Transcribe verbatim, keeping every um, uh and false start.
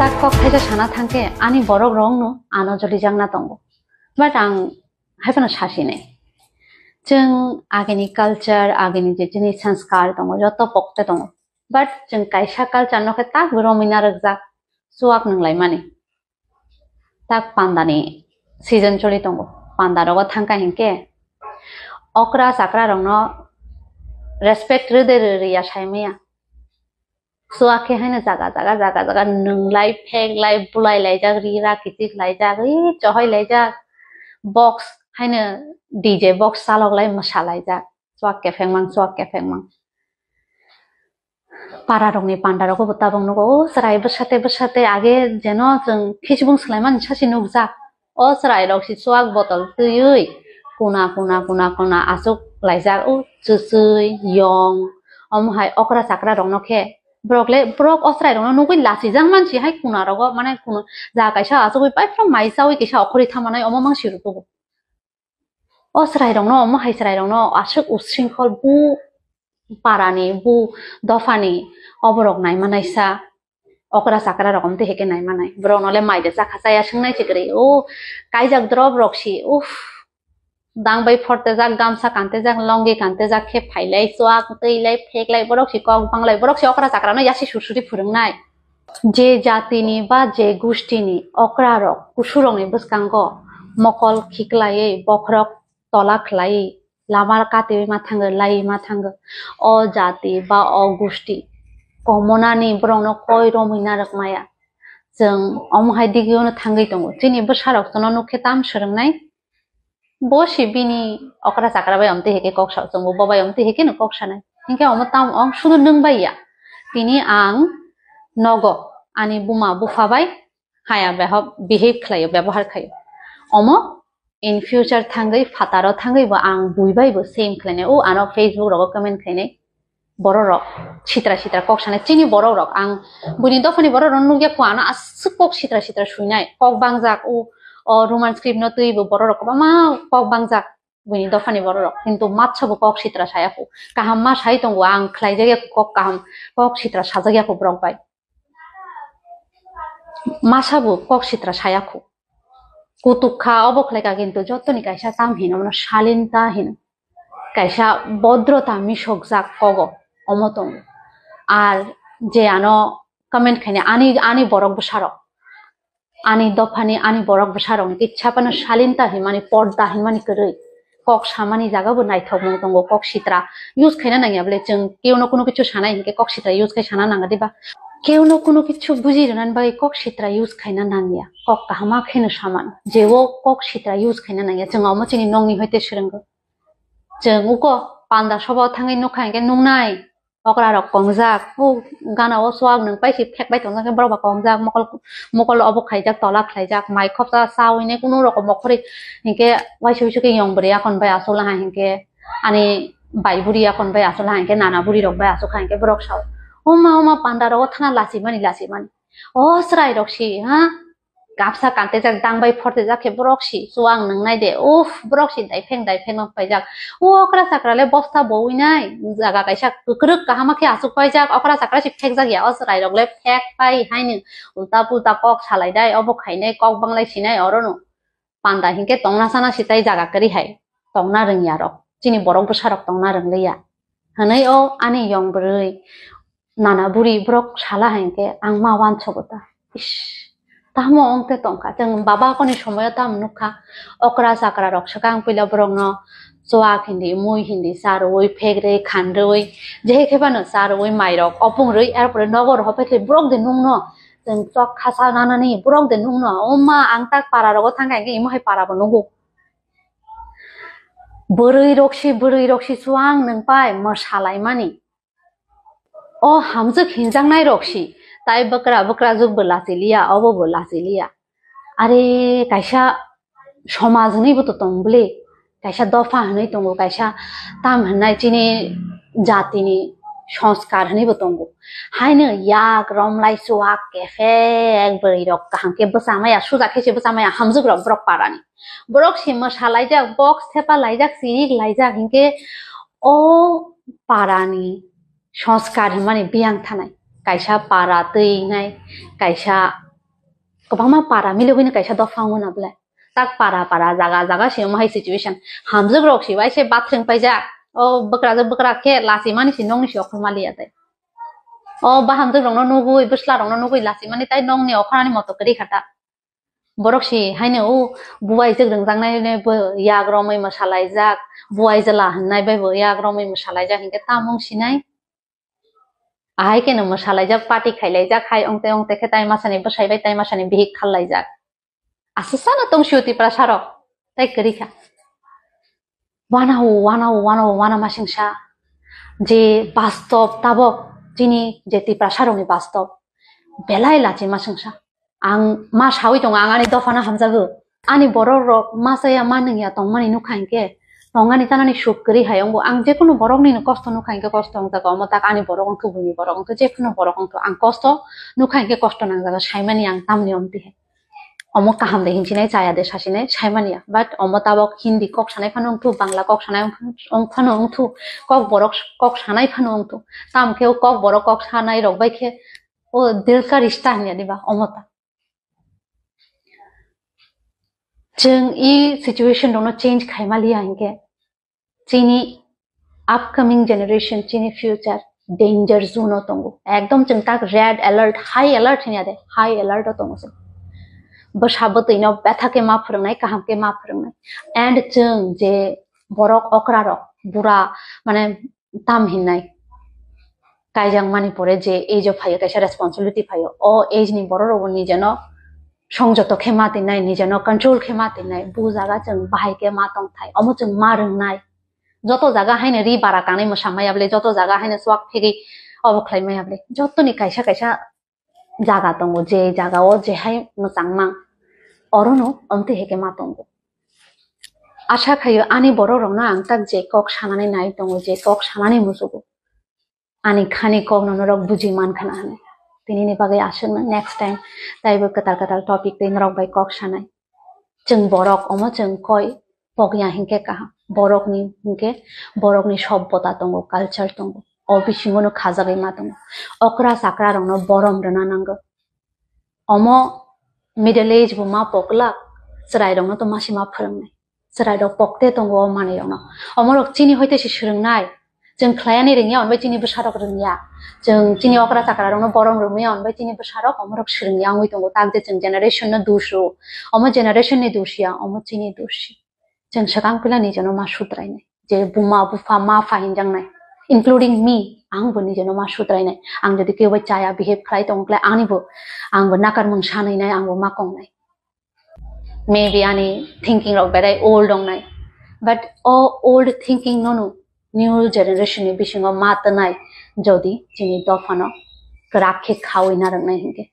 Kok thaisa sana thangkhe ani borok rokno ano jolijakna tongo. But ang haiphano sasinai. Chwng agini culture, agini je chini sanskar tongo, joto pokte tongo. But chwng kaisa culture no khe tak romwi narwkjak, chuak nwnglaimani. Tak pandani season choli tongo. Panda rogo thangkha hinkhe okra chakra rokno respect rwde rwriya saimaya. Chuak khe haino jaga jaga, jaga jaga nwnglai, pheklai, bulai laijak, ri ra kichik laijak, ri chohoi laijak, box haino D J box chalok lai mwsa laijak, chuak kepheng mang, chuak kepheng mang. Para rokni panda rogo bo tabok nugo, o chwrai bwsate bwsate age jeno chwng Facebook swlaimani sachi nukjak. O chwrai rok si chuak botol twiwi kuna, kuna, kuna, kuna aswk laijak, o chwchwi, yong, omo hai okra chakra rokno khe borok le, borok o chwrai rokno nugwi lachijak mansi hai kuna rogo, mane kuna ja kaisa achugwi paipra mai chawi kisa okhorwi thamanai omo mangsi rwtugo. O chwrai rokno, omo hai chwrai rokno aswk usringkhol bu parani, bu dophani oborok naimanaisa. Okra chakra rok omtwi heke naimanai. Borok nole mai de chakha chaya swngnai se kwrwi. O kaijak drop rok si, uff. Dang bai phortejak, gamsa kantejak, longi kantejak khe phailai, chuak twi lai, phek lai, borok si kok bang lai, borok si okra chakra no yasi sursuri phwrwngnai. Je jatini ba je gustini okra rok, kusu rokni bwskango mokol khiklaiwi, bokhorok tola khlaiwi, lama katiwi ma thango, laiwi ma thango. O jati ba o gusti komonani borokno koi romwi narwk maya. Chwng omo hai digio no thangwi tongo. Chini bwsa rok chwngno nuk khe tam swrwngnai. Bo si bini okra chakra bai omtwi heke kok sa, chwngbo bo bai omtwi heke no kok sanai. Hinkhe omo tam ong sudu nwng bai ya. Tini ang nogo ani buma bupha bai haya beho-, behave khlaio, byabohar khlaio. Omo in future thangwi, phataro thangwi bo ang bui bai bo same khlainai. O ano Facebook rogo comment khlainai. Borok rok sitra sitra kok sanai. Chini borok rok ang buini dophani borok rok nukya kho, ano aswk kok sitra sitra suinai. Kok bangjak o, o Roman script no twibo borok rok kwbangma kok bangjak buini dophani borok rok. Kintu matsa bo kok sitra saya kho. Kaham ma sai tongo, ang khlaijak ya kho kok kaham, kok sitra sajak ya kho borok bai. Masa bo kok sitra saya kho. Kutuk kha, obo khlai kha, kintu jotoni kaisa tam hino, mano shalinta hino. Kaisa bodrota misokjak kogo, omo tongo. Ar je ano comment khainai, ani, ani borok bwsarok, ani dophani, ani borok bwsarokni kisa phano shalinta hinmani, porda hinmani kwrwi. Kok samani jaga bo naithokmung tongo, kok sitra use khaina nangya bole. Chwng keuno kuno kichu sanai hinkhe kok sitra use khai sana nanga diba? Keuno kuno kichu buji rwnani bagwi kok sitra use khaina nangya, kok kahama kheno saman. Jeo kok sitra use khaina nangya, chwng omo chini nokni hoite swrwngo. Chwng uko panda soba thangwi nukha hinkhe nuknai okra rok kongjak, o gana o chuak nwng paisi phek bai tongjak khe borok ba kongjak, mokol, mokol obo khaijak, tola khlaijak, mai khopsa chawi nai kunu rokom okhorwi hinkhe waisa waisa khe yong bwrwi akon bai achuk laha hinkhe ani bai buri akon bai achuk laha hinkhe nana buri rok bai achuk kha hinkhe borok sao, "Oma, oma, panda rogo thana lachimani, lachimani. O chwrai rok si, ha? Kapsa kantejak, dang bai phortejak khe borok si chuang nwngnai de. Uff, borok si daipheng daipheng no paijak. O okra chakra le bosta bowi nai. Jaga kaisa kwkrwk kahama khe achuk paijak. Okra chakra si phekjak ya. O chwrai rok le phek pai haino ulta pulta kok salai dai. Obo khainai, kok banglai sinai oro no. Panda hinkhe tongna sana si tai jaga kwrwi hai. Tongna rwngya rok. Chini borok bwsa rok tongna rwngliya." Hwnwi o ani yong bwrwi nana buri borok sala hai hinkhe ang ma uansogo ta. Ish, tamo wng tei tongkha. Chwng baba koni somoyo tamo nukha, okra chakra rok swkang puila borokno chuak hindi, mui hindi charwi, phek rwi, khan rwi, je hai khe phano charwi, mai rok opung rwi, er pore nogo rok hophai khlai borok de nungno chwng chok khasa nanani borok de nungno, "O ma, ang tak para rogo thangkha," hinkhe imo hai para bo nugo. Bwrwi rok si, bwrwi rok si chuang nwng pai mwsa laimani. O hamjwk hinjaknai rok si, tai bwkra bwkra juk bo lachi liya, obo bo lachi liya. Are kaisa somaj hwnwi bo to tong bwle, kaisa dopha hwnwi tongo, kaisa tam hwnwi chini jatini sanskar hwnwi bo tongo. Haino yak romlai chuak kephek bwrwi rok kaham khe bwchamaya, suja khe se bwchamaya hamjwk rok borok parani. Borok si mwsa laijak, box thepa laijak, chirik laijak, hinkhe o parani sanskar hinmani biyang thanai. Kaisa para twi nai, kaisa Kwbangma para milogwino kaisa dopha wngo na bwle. Tak para para, jaga jaga se omo hai situation. Hamjwk rok se bai se bathwng paijak. O bwkrajwk bwkra khe lachi mani se nokni se okhor maliya tei. O bahamjwk rokno nugwi, bwsla rokno nugwi lachi mani tai nokni okhorani moto kwrwi kha ta. Borok se haino o buaijwk rwngjaknai bo yak romwi mwsalaijak, buaijwla hwnnai bai bo yak romwi mwsalaijak hinkhe tamung sinai. Ahai kheno mwsalaijak, party khailaijak, hai ongte ongte khe tai masani bwsai bai tai masani bihik khallaijak. Aswk sana tongsio Tiprasa rok, tai kwrwi kha. Wanao, wanao, wanao, wana masingsa. Je bastob tabok, chini je Tiprasa rokni bastob. Belai lachi masingsa. Ang ma sawi tongo, ang ani dophano hamjago. Ani borok rok ma chaya ma nungya tongmani nukha hinkhe, tongani tanani suk kwrwi hai wngbo. Ang jekunu borokni no kosto nukha hinkhe kosto wngjago. Omo tak ani borok wngkhe, buini borok wngkhe, jekunu borok wngkhe, ang kosto nukha hinkhe kosto nangjago, saimani ang tamni omti hai. Omo kaham de hinchinai, chaya de sasinai, saimaniya. But omo tabok Hindi kok sanai phano wngthu, Bangla kok sanai wng phano wngthu, kok borok kok sanai phano wngthu. Tamkhe o kok borok kok sanai rok bai khe o dil ka rishta hinya diba, omo ta. Chwng i situation rokno change khaima liya hinkhe, chini upcoming generation, chini future danger zone o tongo. Ekdom chwng tak red alert, high alert hinya de, high alert o tongo chwng. Bwsa bwtwi no betha khe ma phwrwngnai, kaham khe ma phwrwngnai. And chwng je borok okra rok, bura, mane tam hinnai, kaijak mani pore je age o phaio, kaisa responsibility phaio, o age ni borok rok bo nijeno songjoto khe ma twi nai, nijeno control khe ma twi nai, bu jaga chwng bahai khe ma tong thai, omo chwng ma rwngnai. Joto jaga haino ri bara kanai mwsa maya bwle, joto jaga haino chuak phegwi obo khlai maya bwle, jotoni kaisa kaisa jaga tongo, je jaga o je hai mwchang mang, orono omtwi hai khe ma tongo. Asa khaio ani borok rokno ang tak je kok sanani nai tongo, je kok sanani muchugo. Ani khani kok no norok buji man khana hinwi. Tinini bagwi aswkno next time taibo kwtal kwtal topic twi norok bai kok sanai. Chwng borok omo chwng koi pokya hinkhe kaham. Borokni hinkhe borokni sobbota tongo, culture tongo. O bisingo no khajagwi ma tongo. Okra chakra rokno borom rwna nango. Omo middle age bo ma poklak, chwrai rokno to masi ma phwrwngnai. Chwrai rok pokte tongo o manwi rokno. Omo rok chini hoite se swrwngnai. Chwng khlaiani rwngya, onbai chini bwsa rok rwngya. Chwng chini okra chakra rokno borom rwngya, onbai chini bwsa rok omo rok swrwngya wngwi tongo. Tak je chwng generation no dosh rw. Omo generation ni dosh ya, omo chini dosh. Chwng swkang pila nijeno ma sutrainai. Je buma, bupha, ma, pha hinjaknai. Including me, ang bo nijeno ma sutrainai. Ang jodi kebo chaya behave khlai tongkle ani bo, ang bo nakarmung sanai nai, ang bo ma kongnai. Maybe ani thinking rok berai old wngnai. But o old thinking no no new generation ni bisingo ma twnai jodi chini dophano kwrak khe khawi narwknai hinkhe.